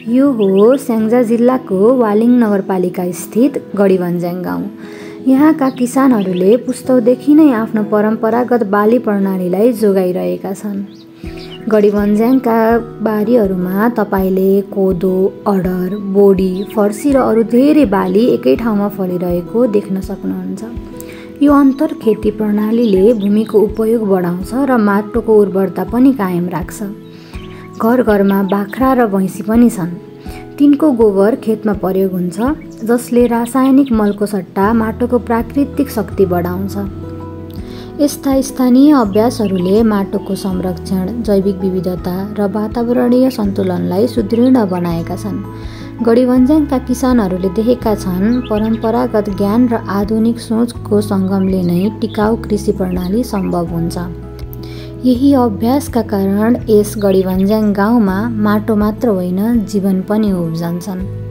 यो हो स्याङ्जा जिल्लाको वालिङ नगरपालिका स्थित गढीभन्ज्याङ गाउँ। यहाँका किसानहरूले पुस्तौदेखि नै आफ्नो परम्परागत बाली प्रणालीलाई जोगाइरहेका छन्। गढीभन्ज्याङका बारीहरूमा तपाईँले कोदो, अडर, बोडी, फर्सी र अरू धेरै बाली एकै ठाउँमा फलिरहेको देख्न सक्नुहुन्छ। यो अन्तर खेती प्रणालीले भूमिको उपयोग बढाउँछ र माटोको उर्वरता पनि कायम राख्छ। घर घरमा बाख्रा र भैँसी पनि छन्। तिनको गोबर खेतमा प्रयोग हुन्छ, जसले रासायनिक मलको सट्टा माटोको प्राकृतिक शक्ति बढाउँछ। यस्ता स्थानीय अभ्यासहरूले माटोको संरक्षण, जैविक विविधता र वातावरणीय सन्तुलनलाई सुदृढ बनाएका छन्। गढीभन्ज्याङका किसानहरूले देखेका छन् परम्परागत ज्ञान र आधुनिक सोचको सङ्गमले नै टिकाउ कृषि प्रणाली सम्भव हुन्छ। यही अभ्यासका कारण यस गढीभन्ज्याङ गाउँमा माटो मात्र होइन, जीवन पनि उब्जन्छन्।